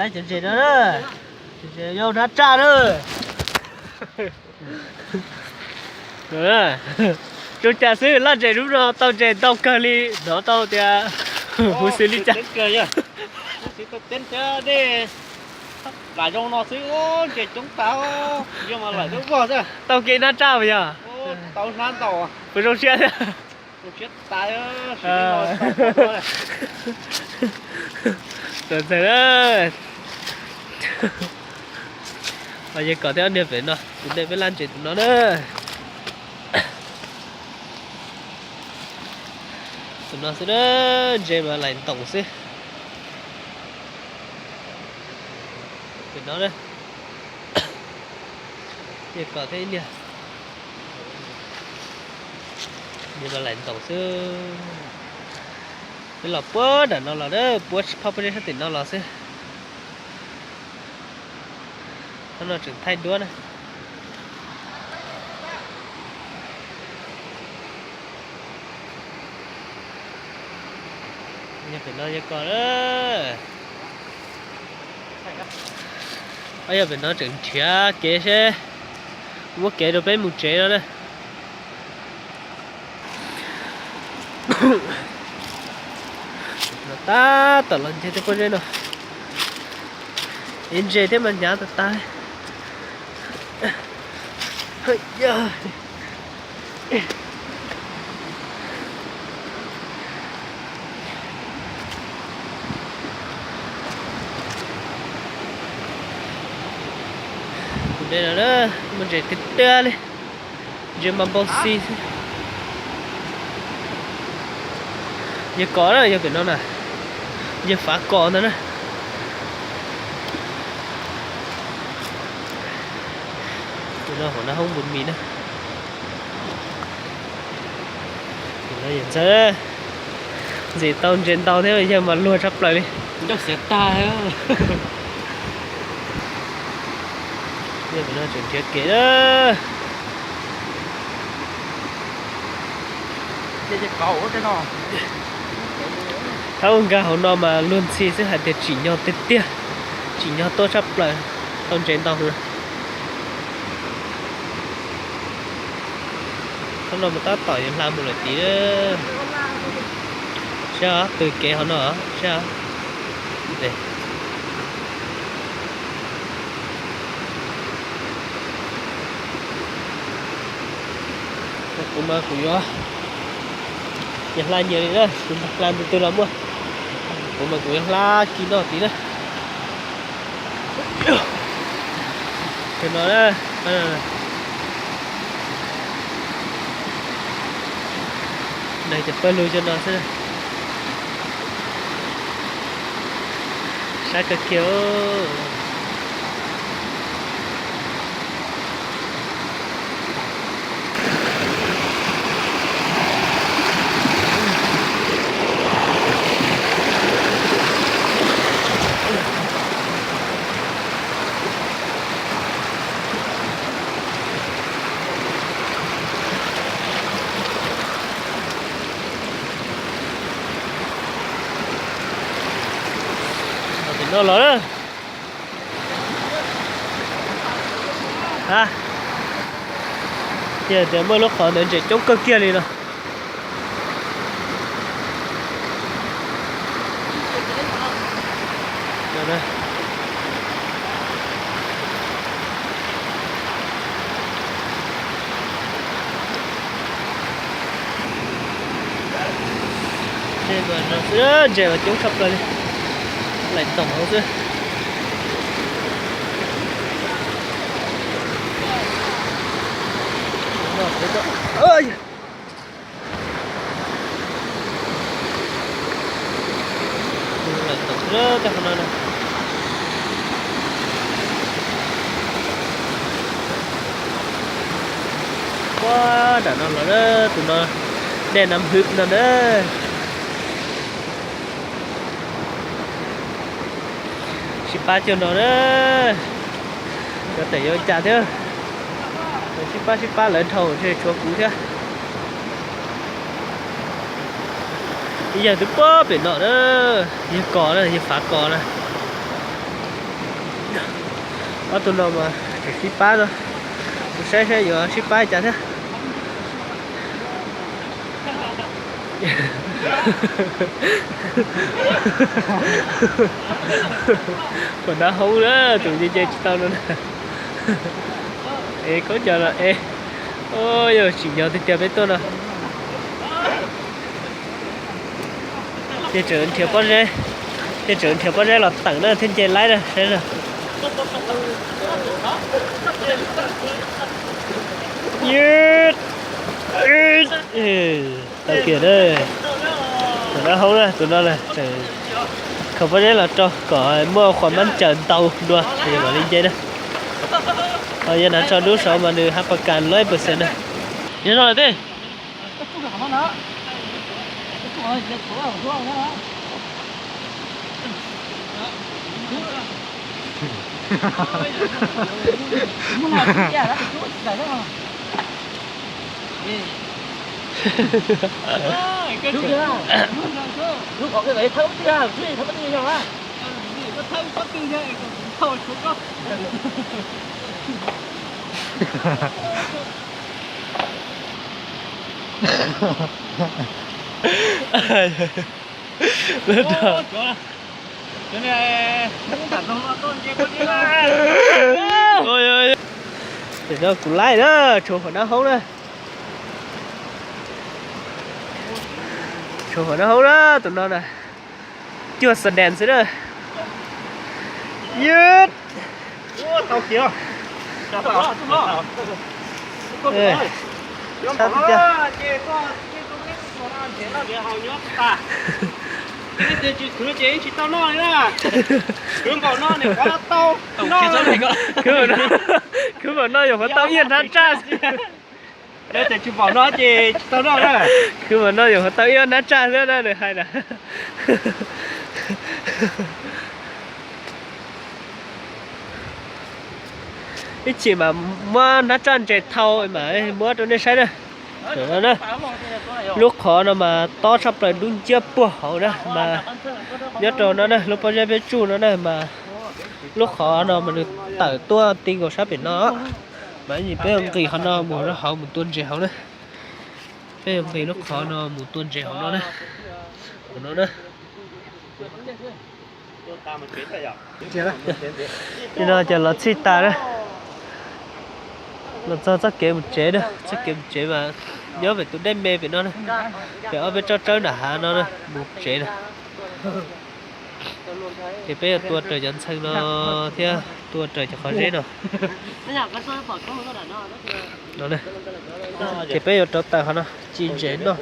Cov ntses no, cov ntses yog hnab tsaj na. Zoo cas xwb, laj ntses hnub no tau ntses ntau kawg li, hnov tau tias huv xws li cas. Lam zoo no xwb, ntses coob tas, yog mas lawm twb vog xwb. Tau kev hnab tsaj puas yog? Tau hnab ntau. Puas zoo siab thiab? Zoo siab tas. Txawm ntxhais na. Yawg Kom thiab ob niag pem no, tus dej peb laj ntses tus no na. Tus no xwb na, ntses mas laim ntoos xwb. Pem no na, Yawg Kom thiab ib niag, ntses mas laim ntoos xwb. Peb los puag nram no los na, puag phab pob zeb sab tim no los xwb. Qhov no tseem thaij duab na. Yog pem no Yawg Kom na. Yog pem no tseem nrhiav kev seb muab kev rau peb mus tsev no na. Tab tom los nce tej pob zeb no, ev ntses thiab mas hnyav tas tas. Tus dej no muaj ntses tiag tiag li, ntses mas npau xi xwb. Yawg Kom na, yog pem no na, Yawg Fav Kom ntag na. Tus no hauv no hoob npus mis na. Tus no yawg Ntxawg, ntxim tau ntses ntau thiab yawg mas luag tshaj plaws li. Ncauj xiav tag. Yawg pem no tseem nrhiav kev na. Thaum nkag hauv no mas luag ntxhi xwb hais tias tsim nyog tiag tiag, tsim nyog tuaj tshaj plaws, tau ntses ntau heev. Thaum no mas tab tom yuav hla mus lawm tid. Saib tws kev hauv no saib. Kuv mas kuv yuav, yuav hla nyias li na, kuv hla ntu twg los muaj. Kuv mas kuv yuav hla kis no tid na. Cov no na, nws cov pawg lug cov no xwb. Sab kawg kiag. Tim no los na. Tias muaj lub qhov ntawd ntses coob kawg kiag li no. Ntses mas coob tshaj plaws li, laim ntoos hauv xwb. Puag nram no los, tus no dej Nam Hwm no na. Sib pab cuag no na, yuav tawm yuav cas thiab. Sib pab sib pab lawv dhau, tshuav kuv thiab. Ib yawg twb puag pem no na, yawg Kos na, yawg Fav Kos na. Ob tug no mas tseem sib pab no, kuv saib saib yuav sib pab cas thiab. Pom nab hoob na, tus nce nce tsis tau no na. Es khaub ncaws los es, yog tsis nco tiag tiag peb tuaj no. Ces tseem nrhiav pob zeb, ces tseem nrhiav pob zeb los tawm na thiaj nce laib na saib na. Tawm kiag na, tus nab hoob na, tus no na, tseem khaws pob zeb los rau kom muaj qhuas mab caws ntau dua mam li nce na. Ho yog hnav tso dub saud mas nws hab pas kas lawm pes xees na. Yog no lawm tej. Tam no kuv laij na, tshuav huam nab hoob na. Tshuav huam nab hoob na, tus no na. Cuaj xas dees xwb na. Yus. Sab tiag tiag. Khwv npaum no yuav qhuav tau ib hnab tsaj. Khwv npaum no yuav qhuav tau ib hnab tsaj xwb na nws hais na. Ib chim mas muab hnab tsaj ntses thau mas muab rau nej saib na. Lub qhov no mas tob tshaj plaws dub nciab puag hauv na mas nyob rau no na lub pob zeb peb tsuj no na mas lub qhov no mas nws tawm tuaj ti nkaus sab pem no. Mas ib chim peb yuav nqis qhov no mus rau hauv mus tua ntses hauv na. Peb yuav nqis lub qhov no mus tua ntses hauv no na. Hauv no na. Li no ces los txhij tas na. Los txog txoj kev mus tsev na, txoj kev mus tsev mas nyob pem tus dej me pem no na, pem ob peb tsob tsawb nram hav no na mus tsev na. Ces peb yuav tua raws cov ntxhee no thiab tua raws cov qhov zeb no. No na. Ces peb yuav rauv taws qhov no ci ntses noj.